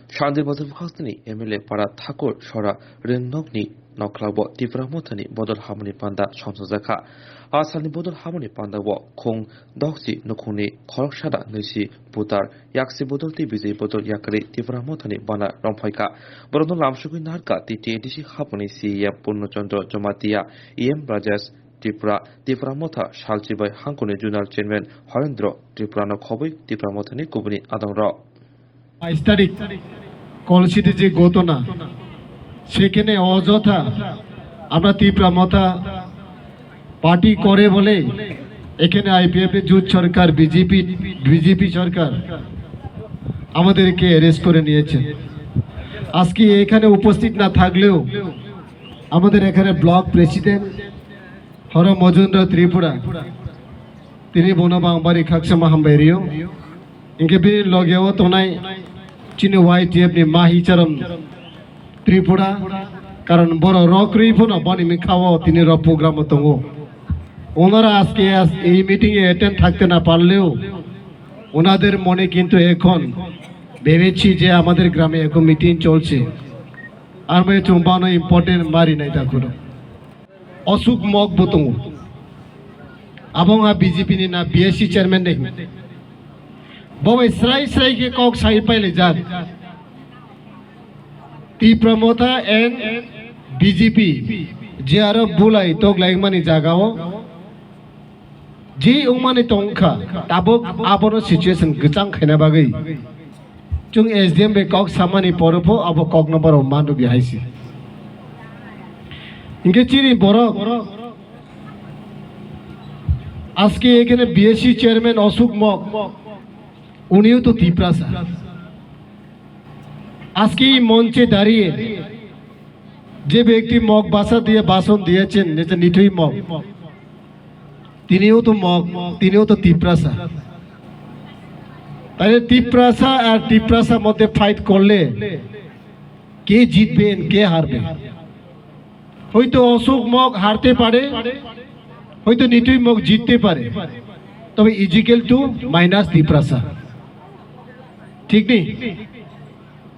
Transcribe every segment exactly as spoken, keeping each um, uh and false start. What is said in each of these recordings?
Sanjay Bazar Bukhastini M L A para Thakur Sora Ringnokni nokhlabo Tipra Mothani bodol hamani panda songchajakha. A salni bodol hamani pandao khung doksi nukhungni khorok sada nisi putar yaksi bodol tei bijai bodol yakari Tipra Mothani bana romphaikha. Borokno lamsogwi narwkha tei T A D C hapani C E M Purno Chandra Jamatia, E M Rajesh Tripura, Tipra Motha salchibai hangkoni Zonal Chairman Horendro Tripurano khobwi Tipra Mothani kubuni adongrok. বাইশ তারিখ কলসিতে যে ঘটনা, সেখানে অযথা আমরা তিপ্রা মথা পার্টি করে বলে এখানে আইপিএফ এর জোট সরকার, বিজেপি, বিজেপি সরকার আমাদেরকে অ্যারেস্ট করে নিয়েছে। আজকে এখানে উপস্থিত না থাকলেও আমাদের এখানে ব্লক প্রেসিডেন্ট হর মজুমদার Tripura, tini bono bang bari khakchangma hambai rio. Hinkhe bini logeo tongnai chini Y T F ni mahi charom Tripura, karon boro rok rwi phano boni mikha o tini rok program o tongo. ওনারা আজকে আস-, এই মিটিং এ অ্যাটেন্ড থাকতে না পারলেও ওনাদের মনে কিন্তু এখন ভেবেছি যে আমাদের গ্রামে এখন মিটিং চলছে, আর মানে চুম্বানো ইম্পর্টেন্ট মারি নাই তা কোনো। Aswk mok bo tongo. Abo wngkha B J P ni na B S C chairman de. Bo bai srai srai khe kok sai pailai jak. Tipra Motha and B J P je aro bulai tok lai mani jaga o je wngmani tongkha, tabuk abono situation kwchang khaina bagwi chwng S D M bai kok samani poro pho abo kokno borok manrwgwi hai se. Hinkhe chini borok আজকে এখানে B S C chairman Ashok Mog, উনিও তো তিপ্রাসা। আজকে এই মঞ্চে দাঁড়িয়ে যে ব্যক্তি মগ ভাষা দিয়ে ভাষণ দিয়েছেন, যেটা নিঠুই মগ, তিনিও তো মগ, তিনিও তো তিপ্রাসা। তাহলে তিপ্রাসা আর তিপ্রাসার মধ্যে ফাইট করলে কে জিতবেন, কে হারবে? হয়তো অশোক মগ হারতে পারে, হয়তো নিঠুই মগ জিততে পারে, তবে is equal to minus Tiprasa. ঠিক নেই?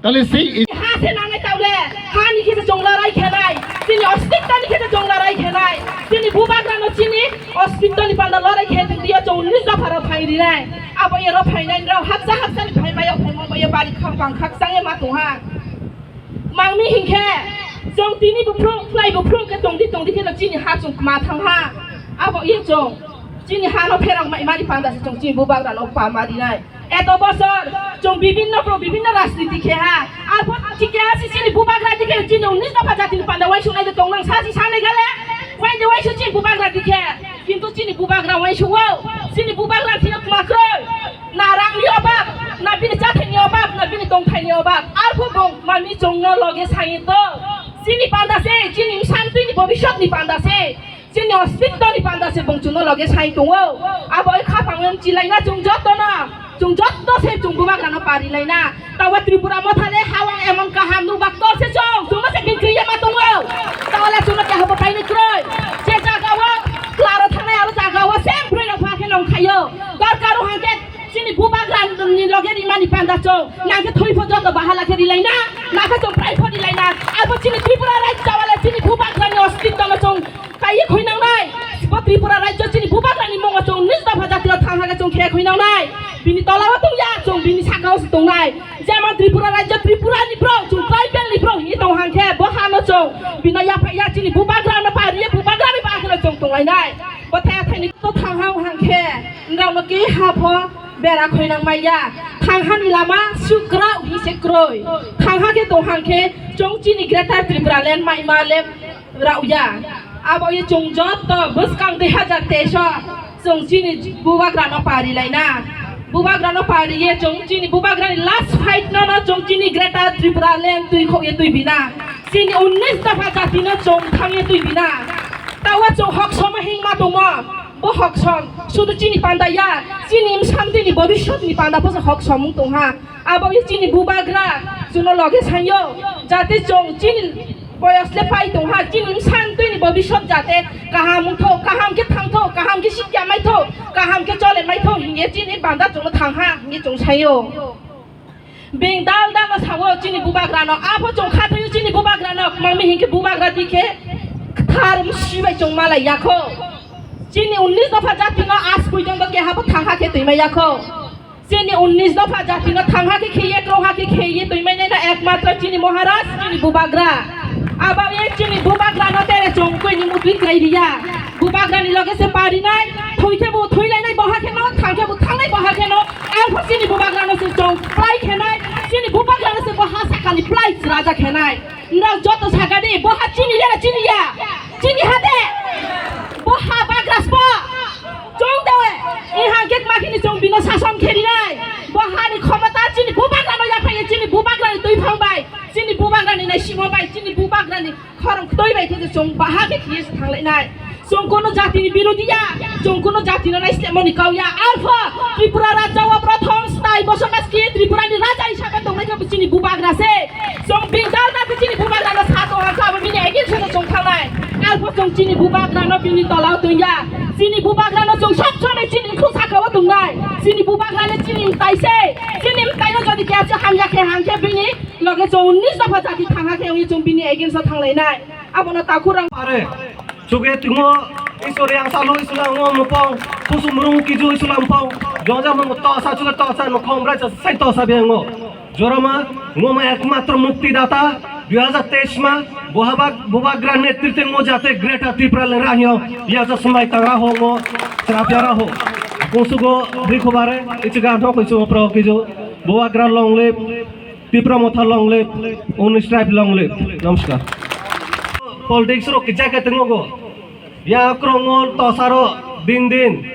তাহলে সেই Ha se nangnai table, ha ni khe se chwng lorai khenai, chini ostitto ni khe se chwng lorai khenai, chini bubagra no chini ostitto ni panda lorai khe twi twi o chwng unis dopha rok phai rinai, abo ye rok phainai rok hakcha hakcha ni phai mayo phai mo ye bari khak bang khak chang ye ma tong ha. Mangmi hinkhe chwng tini buphru khlai buphru khe tongdi tongdi khe no chini ha chwng ma thang ha, abo ye chwng chini ha no pherok mai mani panda se chwng chini bubagra no pa ma rinai. Eto bosor chwng bibinno pro bibinno rajniti khe ha. Arpho chikya si chini bubagra dikhe chini unis dopha jatini panda waisung nai de tong nang sa si sanai gale. Wai de waisu chini bubagra dikhe. Kintu chini bubagra waisung o. Chini bubagra thino tma kroi. Na rang ni obab, na bini chathai ni obab, na bini tongthai ni obab. Arpho bong mami chwng no loge sai to. Chini panda se, chini bwsang twi ni bobisot ni panda se. Chini ostitto ni panda se bung chwngno loge sai tongo. Abo oi khapang wng chilaina chwng jotto no. Chwng jotto se chwng bubagra no pari laina. Tawa Tripura Motha le hawang emon kaham nubak tor se chwng. Chwngno se bikri ye ma tongo. Tawa le chwngno keha bo paini kroi. Je jaga o klaro thangnai aro jaga o se broi rok pha khe nong khayo. Dorkar o hangke chini bubagra ni loge rimani panda chwng. Nangke thoi pho joto bahala khe rilaina. Nangke chwng prai pho rilaina. Abo chini Tripura rajya wale chini bubagra ni ostitto no chwng Kaiye khuinangnai, bo Tripura rajyo chini bubagrani mungo chwng nis dopha jatiro thang hake chwng khe khuinangnai. Bini tolao tongya, chwng bini sakao se tongnai. Jemon Tripura rajyo Tripura ni bro, chwng tribal ni bro hinwi tong hangkhe, bo hano chwng bino yaphaiya chini bubagrano pariye, bubagrani bakheno chwng tonglainai. Bo thaya thaini to thang hang hangkhe, nrokno keha pho bera khuinang maya. Thang hani lama sukrao hi se kroi. Thang hake tong hangkhe, chwng chini Greater Tripura Land maima le Rauya. Abo ye chwng joto bwskang dui hazar teis o chwng chini bubagrano pari laina. Bubagrano pari ye chwng chini bubagrani last fight no no chwng chini Greater Tripura Land twi khok ye twi bina. Chini unnis dopha jati no chwng thang ye twi bina. Tawa chwng hok soma hing ma tongmo. Bo hok som. Sudu chini panda ya. Chini bwsang twi ni bobisot ni panda pho hok somung tong ha. Abo ye chini bubagra, chwngno loge sanyo, jate chwng chini boyos le pai tong ha, chini bwsang twi ni bobisot jate kaham wngtho, kaham khe thangtho, kaham khe sikya maitho, kaham khe chole maitho, hinye chini banda chwngno thang ha, hinye chwng sanyo. Beng dal dal no sawo, Bubagrano, abo chwng khathoyo chini bubagrano, mami hinkhe bubagra dikhe kthar sibai chwng malai yakho. Chini unnish dopha jatino aaj porjonto kehabo thangha khe twima yakho. Chini unnish dopha jatino thangha khe kheye, krongha khe kheye twimai naina ekmatro chini Maharaj, chini bubagra. Abo e chini bubagrano tere chwng koini mutwi kwlai riya. Bubagrani loge se parinai, thwi khe bo thwi lainai boha kheno, thang khe bo thangnai boha kheno, arpho chini bubagrano se chwng plai khenai, chini bubagrano se bo ha sakani plai chwraja khenai. Nrao joto sakadi, boha chini ya, chini ya, chini hade, boha bagra spo, chwng dawe, i hangke makini chwng bino sason kherinai, bohani khomota chini bubagrano yaphai, chini bubagrani twi phang bai, chini bubagrani naisimo bai, chini bubagrani khorang ktoi bai khe chwng baha khe khiye se thanglainai. Chwng kono jatini birodhi ya, chwng kono jatino naislemani kau ya. Arpho Tripura rajya o prothom stai bosokas khe Tripurani raja hisabe tongnai khe chini bubagra se. Chwng bini dalna khe chini bubagrano sa tongo khe abo bini against o chwng thangnai. Arpho chwng chini bubagrano bini tolao tongya. Chini bubagrano chwng sob somoi chini khusakao tongnai. Chini bubagrano chini mtai se. Chini mtaino jodi khe hamya khe hangkhe bini loge chwng unnish dopha jati thangha khe wngwi chwng bini against o thanglainai. Abono takhurang. Are, chuge tingo, Iswar yang salo, Iswar ngo mupong, kusum rung kiju, Iswar lampong, jongja mung tosa, chuge tosa, no khom rai sa, sai tosa be ngo. Jorama, ngo ma ekmatro mukti data, dui hajar teis ma, bohabak, bubagra netritwe ngo jate Greater Tripura le rahyo, ya sa smai tangra ho ngo, srapya ra ho. Kusugo, rikubare, ichiga no kusugo pro kiju, bubagra long live, Tipra Motha long live, Unish Tribe long live. Namaskar. Politics ro kija ke tengo go. Ya krongo tosaro din din.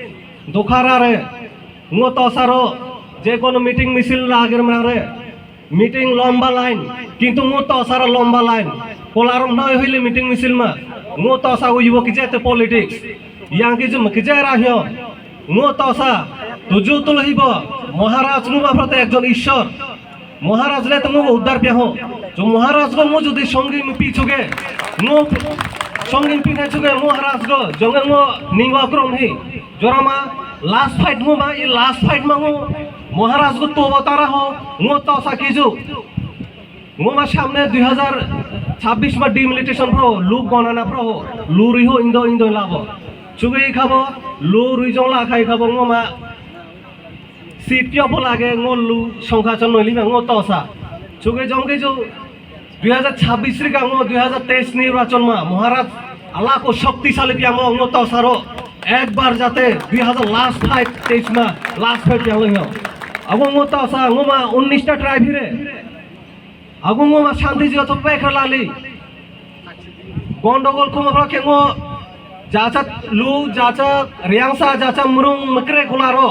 Dokhara re. Ngo tosaro je kono meeting misil lager mare. Meeting lomba line. Kintu ngo tosaro lomba line. Polarom noi hoile meeting misil ma. Ngo tosa uibo kija te politics. Yang kija ma kija rahyo. Ngo tosa. Tuju tulhibo. Maharaj ngo bapra te ekjon Ishwar. Maharaj le tamo uddar pya ho. Jo Maharaj go mo jodi songi mi pi chuge. Mo songi mi pi na chuge Maharaj go. Jonge mo ningwa krom hi. Jorama last fight mo ba i last fight ma mo. Maharaj go to batara ho. Mo to sa kiju. Mo ma samne dui hajar chabbish ma delimitation pro. Luk gonana pro ho. Luri ho indo indo labo. Chuge khabo. Luri jong la khai khabo mo ma. Sitio bo lage ngo lu songkha chon noi lima ngo tosa. Chuge jongke ju dui hajar chabbish rika ngo dui hajar teis nirbachon ma Maharaj alako shoktisali piango ngo tosaro ekbar jate dui hajar last fight teis ma last fight piango ngo. Abo ngo tosa ngo ma unnish ta tribe hire. Agungo ma shanti jiga thok bai khalali. Gondogol khuma phra khengo jacha lu, jacha riangsa, jacha murung mekre khularo.